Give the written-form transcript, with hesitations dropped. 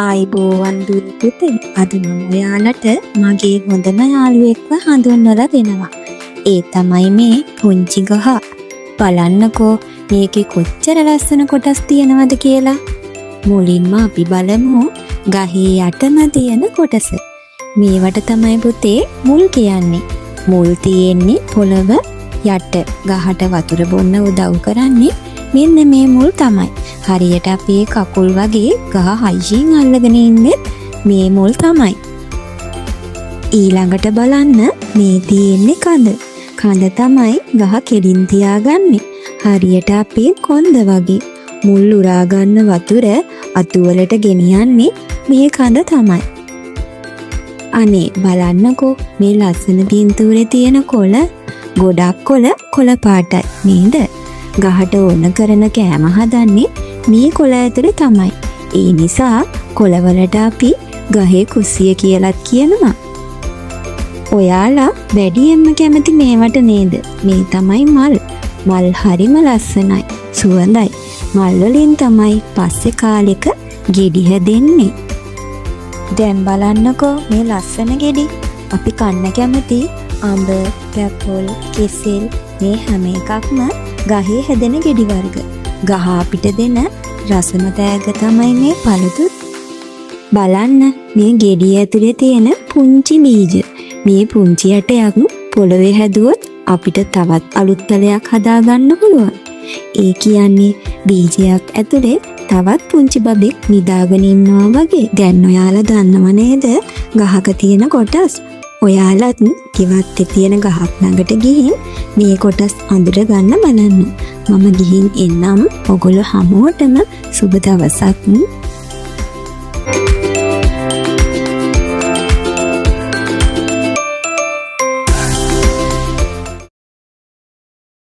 ආයුබෝවන් දුවේ පුතේ. අද මම ඔයාලට මගේ හොඳම යාළුවෙක්ව හඳුන්වලා දෙනවා. ඒ තමයි මේ පුංචි ගහ. බලන්නකෝ මේකේ කොච්චර ලස්සන කොටස් තියෙනවද කියලා. මුලින්ම අපි බලමු ගහේ යටම තියෙන කොටස. මේවට තමයි පුතේ මුල් කියන්නේ. මුල් තියෙන්නේ පොළව යට. ගහට වතුර බොන්න උදව් කරන්නේ මෙන්න මේ මුල් තමයි. හරියට අපේ කකුල් වගේ ගහ හයියෙන් අල්ලගෙන ඉන්නෙත් මේ මුල් තමයි. ඊළඟට බලන්න මේ තියෙන්නේ කඳ. කඳ තමයි ගහ කෙලින් තියාගන්නේ. හරියට අපේ කොන්ද වගේ. මුල් උරා ගන්න වතුර අතුවලට ගෙනියන්නේ මේ කඳ තමයි. අනේ බලන්නකෝ මේ ලස්සන පින්තූරේ තියෙන කොළ. ගොඩක් කොළ කොළ පාටයි නේද? ගහට ඕන කරන කෑම හදන්නේ මේ කොළ ඇතුලේ තමයි. ඒ නිසා කොළවලට අපි ගහේ කුස්සිය කියලත් කියනවා. ඔයාලා වැඩියෙන්ම කැමති මේවට නේද? මේ තමයි මල්. මල් හරිම ලස්සනයි, සුවඳයි. මල් වලින් තමයි පස්සේ කාලෙක ගෙඩි හැදෙන්නේ. දැන් බලන්නකෝ මේ ලස්සන ගෙඩි. අපි කන්න කැමති අඹ, පැපොල්, කෙසෙල් මේ හැම එකක්ම ගහේ හැදෙන ගෙඩි වර්ග. ගහ අපිට දෙන රසම තෑග්ග තමයි මේ පළතුත්. බලන්න මේ ගෙඩිය ඇතුලේ තියෙන පුංචි බීජ. මේ පුංචි ඇටයක් පොළවේ හැදුවොත් අපිට තවත් අලුත් පැලයක් හදාගන්න පුළුවන්. ඒ කියන්නේ බීජයක් ඇතුලේ තවත් පුංචි බබෙක් නිදාගෙන ඉන්නවා වගේ. දැන් ඔයාලා දන්නව නේද ගහක තියෙන කොටස්? ඔයාලත් ගෙවත්තේ තියෙන ගහක් ළඟට ගිහින් මේ කොටස් අඳුර ගන්න බලන්න. මම ගිහින් එන්නම්. ඔගොල්ලෝ හැමෝටම සුබ දවසක්.